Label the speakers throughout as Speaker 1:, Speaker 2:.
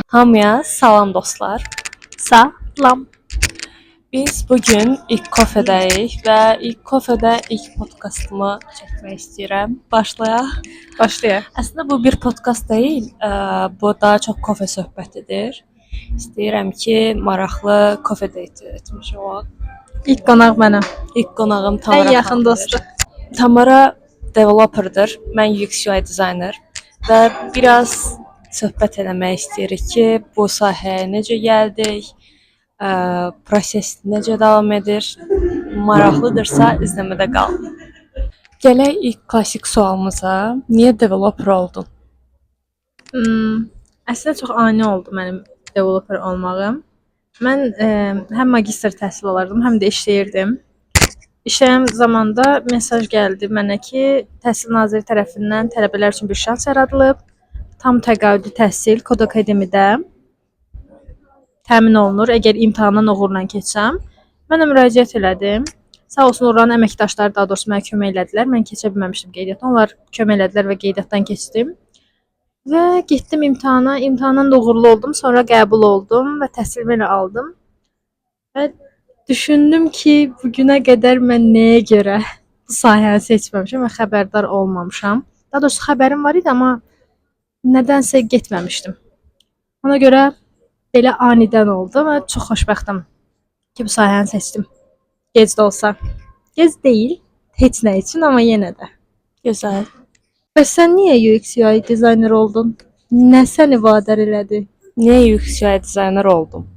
Speaker 1: Hamıya salam dostlar.
Speaker 2: Salam.
Speaker 1: Biz bu gün ilk kofedəyik və ilk kofedə ilk podkastımı çəkmək istəyirəm. Başlayaq.
Speaker 2: Başlayaq.
Speaker 1: Əslində bu bir podkast deyil, bu daha çox kofe söhbətidir. İstəyirəm ki, maraqlı kofe date etmiş olaq.
Speaker 2: İlk qonaq mənəm.
Speaker 1: İlk qonağım Tamara
Speaker 2: Ən yaxın
Speaker 1: xanımdır.
Speaker 2: dostu.
Speaker 1: Tamara developerdır. Mən UX UI designer və biraz söhbət eləmək istəyirik ki, bu sahəyə necə gəldik, proses necə davam edir. Maraqlıdırsa izləmədə qalın. Gələk ilk klassik sualımıza. Niyə developer oldun?
Speaker 2: Əslində çox ani oldu mənim developer olmağım. Mən həm magistr təhsil alırdım, həm də işləyirdim. İşləyən zamanda mesaj gəldi mənə ki, Təhsil Naziri tərəfindən tələbələr üçün bir şans yaradılıb. Tam təqaüdlü təhsil Kod Akademidə təmin olunur, əgər imtahandan uğurla keçsəm. Mən də müraciət elədim. Sağ olsun oranın əməkdaşları, daha doğrusu mənə kömək elədilər. Mən keçə bilməmişdim qeydiyyatdan. Onlar kömək elədilər və qeydiyyatdan keçdim. Və getdim imtahana. İmtahandan da uğurlu oldum. Sonra qəbul oldum və təhsilimi elə aldım. Və düşündüm ki, bu günə qədər mən nəyə görə bu sahəni seçməmişəm və xəbərdar olmamışam. Daha doğrusu xəbərim var idi, amma nədənsə getməmişdim. Ona görə belə anidən oldu və çox xoşbəxtəm ki, bu sahəni seçdim. Gec də olsa. Gec deyil, heç nə üçün, amma yenə də.
Speaker 1: Gözəl.
Speaker 2: Bəs sən niyə UX UI designer oldun? Nə səni vadar elədi?
Speaker 1: Niyə UX UI designer oldum?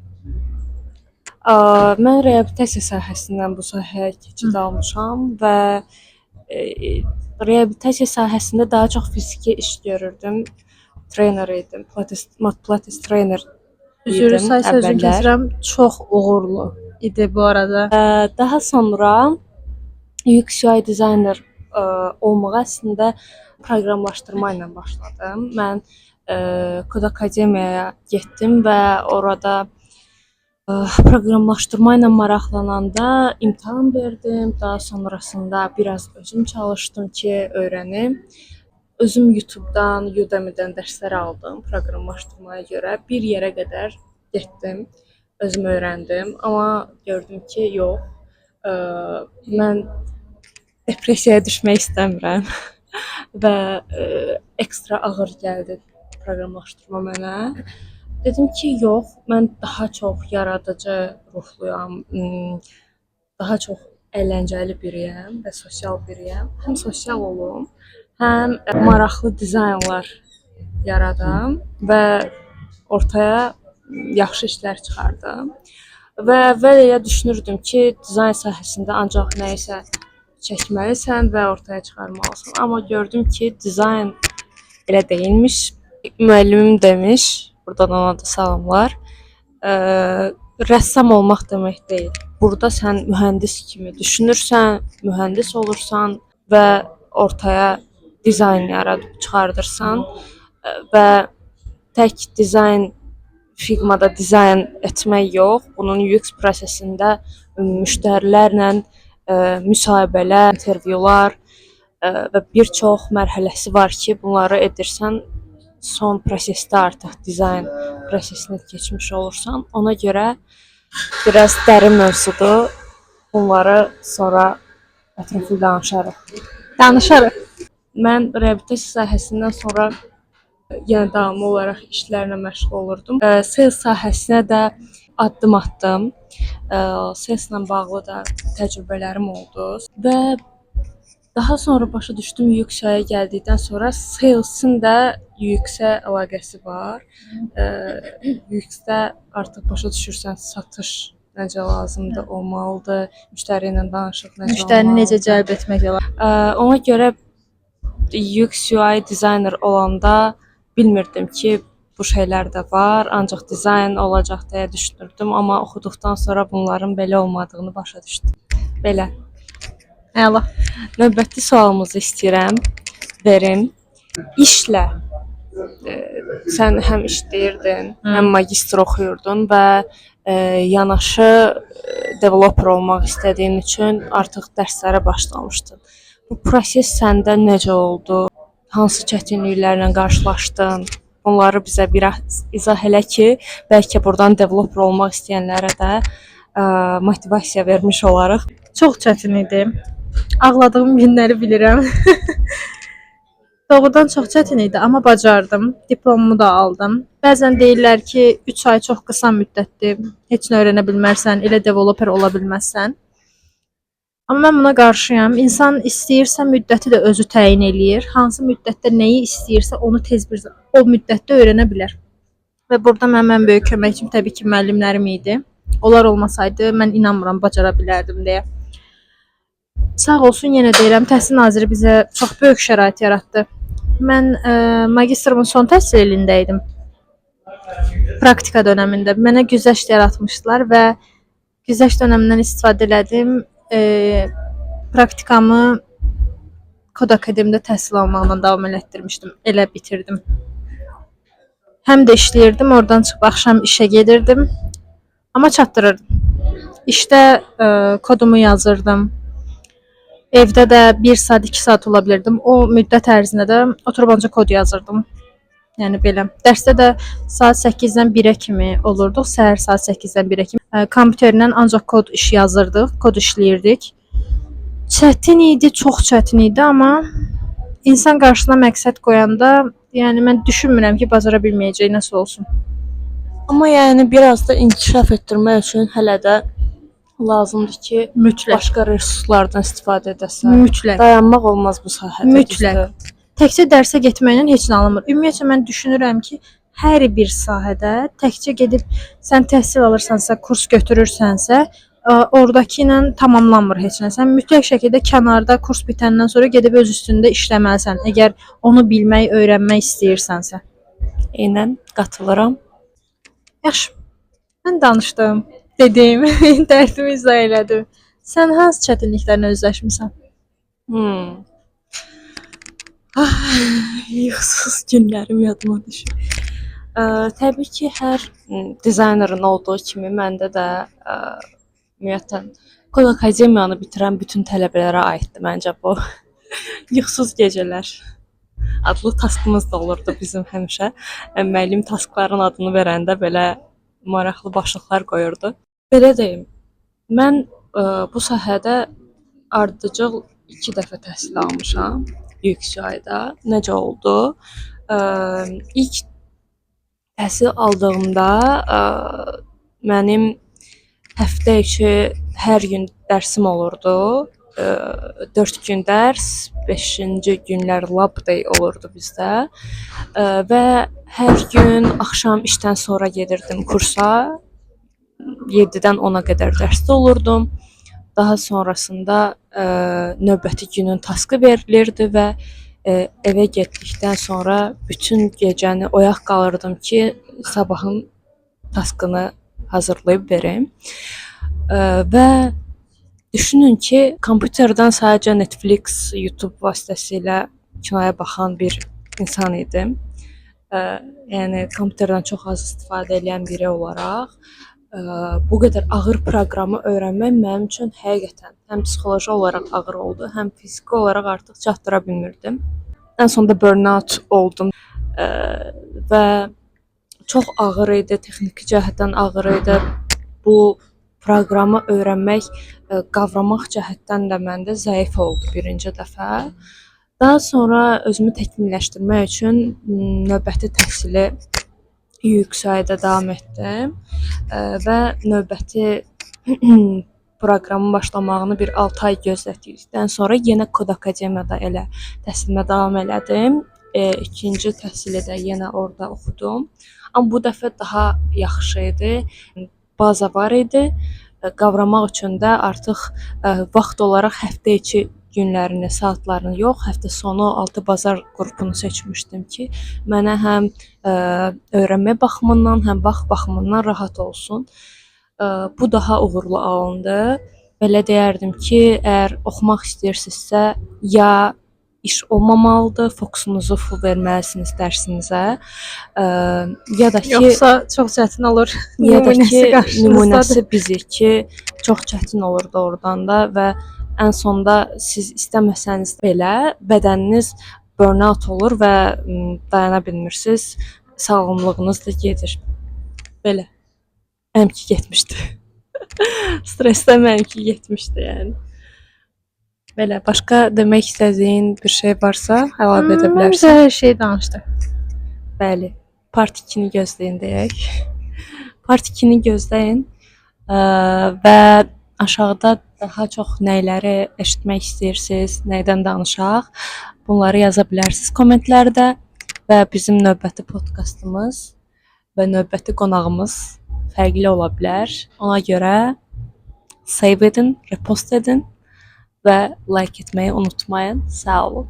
Speaker 1: Mən reabilitasiya sahəsindən bu sahəyə keçid almışam və reabilitasiya sahəsində daha çox fiziki iş görürdüm. Trener idim. Pilates, mat pilates trener
Speaker 2: Üzr
Speaker 1: idim
Speaker 2: say sözünü
Speaker 1: əvvəllər.
Speaker 2: kəsirəm. Çox uğurlu idi bu arada.
Speaker 1: Daha sonra UX UI designer olmağa əslində proqramlaşdırma ilə başladım. Mən Kod Akademiyaya getdim və orada proqramlaşdırma ilə maraqlananda imtahan verdim. Daha sonrasında biraz özüm çalışdım ki, öyrənim. Özüm YouTube-dan, Udemy-dən dərslər aldım proqramlaşdırmaya görə. Bir yerə qədər getdim, özüm öyrəndim, amma gördüm ki, yox, mən depressiyaya düşmək istəmirəm və ekstra ağır gəldi proqramlaşdırma mənə. Dedim ki, yox, mən daha çox yaradıcı ruhluyam, daha çox əyləncəli biriyəm və sosial biriyəm. Həm sosial olum, həm maraqlı dizaynlar yaradam və ortaya yaxşı işlər çıxardım. Və əvvəl elə düşünürdüm ki, dizayn sahəsində ancaq nəyisə çəkməlisən və ortaya çıxarmalısan. Amma gördüm ki, dizayn elə deyilmiş. Müəllimim demiş, buradan ona da salamlar. Rəssam olmaq demək deyil. Burada sən mühəndis kimi düşünürsən, mühəndis olursan və ortaya dizayn yaradıb çıxardırsan və tək dizayn Figma-da dizayn etmək yox, bunun UX prosesində müştərilərlə müsahibələr, intervyular və bir çox mərhələsi var ki, bunları edirsən, son prosesdə artıq dizayn prosesinə keçmiş olursan. Ona görə biraz dərin mövzudur. Bunları sonra ətraflı danışarıq.
Speaker 2: Danışarıq.
Speaker 1: Mən reabilitasiya sahəsindən sonra yenə davamlı olaraq işlərlə məşğul olurdum. Sales sahəsinə də addım atdım. Sales-la bağlı da təcrübələrim oldu və daha sonra başa düşdüm UX-ə gəldikdən sonra sales-in də UX-ə əlaqəsi var. UX-də artıq başa düşürsən satış necə lazımdır, olmalıdır, müştəri ilə danışıq necə
Speaker 2: Müştərini necə
Speaker 1: olmalıdır.
Speaker 2: Cəlb etmək olar?
Speaker 1: Ona görə UX UI designer olanda bilmirdim ki, bu şeylər də var, ancaq dizayn olacaq deyə düşünürdüm, amma oxuduqdan sonra bunların belə olmadığını başa düşdüm. Belə.
Speaker 2: Əla.
Speaker 1: Növbəti sualımızı istəyirəm verim. İşlə sən həm işləyirdin, həm magistr oxuyurdun və yanaşı developer olmaq istədiyin üçün artıq dərslərə başlamışdın. Bu proses səndə necə oldu? Hansı çətinliklərlə qarşılaşdın? Bunları bizə biraz izah elə ki, bəlkə burdan developer olmaq istəyənlərə də motivasiya vermiş olarıq.
Speaker 2: Çox çətin idi. Ağladığım günləri bilirəm. Doğrudan çox çətin idi, amma bacardım. Diplomumu da aldım. Bəzən deyirlər ki, 3 ay çox qısa müddətdir. Heç nə öyrənə bilmərsən, elə developer ola bilməzsən. Amma mən buna qarşıyam. İnsan istəyirsə müddəti də özü təyin eləyir. Hansı müddətdə nəyi istəyirsə onu tez bir o müddətdə öyrənə bilər. Və burada mənim ən böyük köməkçim təbii ki, müəllimlərim idi. Onlar olmasaydı mən inanmıram bacara bilərdim deyə. Sağ olsun, yenə deyirəm, Təhsil Naziri bizə çox böyük şərait yaratdı. Mən magistrımın son təhsil ilində idim. Praktika dönəmində mənə güzəşt yaratmışdılar və güzəşt dönəmindən istifadə elədim. Praktikamı Kod Akademide təhsil almaqla davam elətdirmişdim. Elə bitirdim. Həm də işləyirdim, oradan çıxıb axşam işə gedirdim. Amma çatdırırdım. İşdə kodumu yazırdım. Evdə də 1 saat, 2 saat ola bilirdim. O müddət ərzində də oturub ancaq kod yazırdım. Yəni belə. Dərsdə də saat 8-dən 1-ə kimi olurduq. Səhər saat 8-dən 1-ə kimi. Kompüterlə ancaq kod işi yazırdıq, kod işləyirdik. Çətin idi, çox çətin idi, amma insan qarşısına məqsəd qoyanda, yəni mən düşünmürəm ki, bacara bilməyəcək nəsə olsun.
Speaker 1: Amma yəni biraz da inkişaf etdirmək üçün hələ də lazımdır ki,
Speaker 2: Mütləq.
Speaker 1: başqa resurslardan istifadə edəsən.
Speaker 2: Mütləq.
Speaker 1: Dayanmaq olmaz bu sahədə.
Speaker 2: Mütləq.
Speaker 1: Düzdür?
Speaker 2: Təkcə dərsə getməklə heç nə alınmır. Ümumiyyətcə mən düşünürəm ki, hər bir sahədə təkcə gedib sən təhsil alırsansa, kurs götürürsənsə, oradakı ilə tamamlanmır heç nə. Sən mütləq şəkildə kənarda kurs bitəndən sonra gedib öz üstündə işləməlisən, əgər onu bilmək, öyrənmək istəyirsənsə.
Speaker 1: Eynən qatılıram.
Speaker 2: Yaxşı. Mən danışdım, dedim, dərdimi izah elədim. Sən hansı çətinliklərlə üzləşmisən?
Speaker 1: Ah, yuxusuz günlərim yadıma düşür. Təbii ki, hər dizaynerın olduğu kimi məndə də ümumiyyətlə Kod Akademiyanı bitirən bütün tələbələrə aiddir məncə bu. Yuxusuz gecələr adlı taskımız da olurdu bizim həmişə. Müəllim taskların adını verəndə belə maraqlı başlıqlar qoyurdu. Belə deyim, mən bu sahədə ardıcıl 2 dəfə təhsil almışam UX-da. Necə oldu? İlk təhsil aldığımda mənim həftə içi hər gün dərsim olurdu. 4 gün dərs, 5-ci günlər lab day olurdu bizdə. Və hər gün axşam işdən sonra gedirdim kursa. 7-dən 10-a qədər dərsdə olurdum. Daha sonrasında növbəti günün taskı verilirdi və evə getdikdən sonra bütün gecəni oyaq qalırdım ki, sabahın taskını hazırlayıb verim. Və düşünün ki, kompüterdən sadəcə Netflix, YouTube vasitəsilə kinoya baxan bir insan idim. Yəni kompüterdən çox az istifadə edən biri olaraq bu qədər ağır proqramı öyrənmək mənim üçün həqiqətən həm psixoloji olaraq ağır oldu, həm fiziki olaraq artıq çatdıra bilmirdim. Ən sonda burnout oldum və çox ağır idi, texniki cəhətdən ağır idi. Bu proqramı öyrənmək, qavramaq cəhətdən də məndə zəif oldu birinci dəfə. Daha sonra özümü təkmilləşdirmək üçün növbəti təhsili UX-da davam etdim və növbəti proqramın başlamağını bir 6 ay gözlətdikdən sonra yenə Kod Akademiyada elə təhsilimə davam elədim. İkinci təhsili də yenə orada oxudum. Amma bu dəfə daha yaxşı idi. Baza var idi. Qavramaq üçün də artıq vaxt olaraq həftə içi günlərini, saatlarını yox, həftə sonu altı bazar qrupunu seçmişdim ki, mənə həm öyrənmə baxımından, həm vaxt baxımından rahat olsun. Bu daha uğurlu alındı. Belə deyərdim ki, əgər oxumaq istəyirsinizsə, ya iş olmamalıdır, fokusunuzu full verməlisiniz dərsinizə, ya da ki
Speaker 2: Yoxsa çox çətin olur.
Speaker 1: Ya da ki,
Speaker 2: Nümunəsi
Speaker 1: nümunəsi bizik ki, çox çətin olur doğrudan da və ən sonda siz istəməsəniz belə bədəniniz burnout olur və dayana bilmirsiniz. Sağlamlığınız da gedir. Belə. Mənimki getmişdi. Stressdən mənimki getmişdi yəni. Belə, başqa demək istədiyin bir şey varsa, əlavə edə bilərsən.
Speaker 2: Məncə hər şey danışdıq.
Speaker 1: Bəli. Part 2-ni gözləyin deyək. Part 2-ni gözləyin. Və aşağıda daha çox nəyləri eşitmək istəyirsiniz, nədən danışaq, bunları yaza bilərsiniz kommentlərdə və bizim növbəti podkastımız və növbəti qonağımız fərqli ola bilər. Ona görə save edin, repost edin və like etməyi unutmayın. Sağ olun.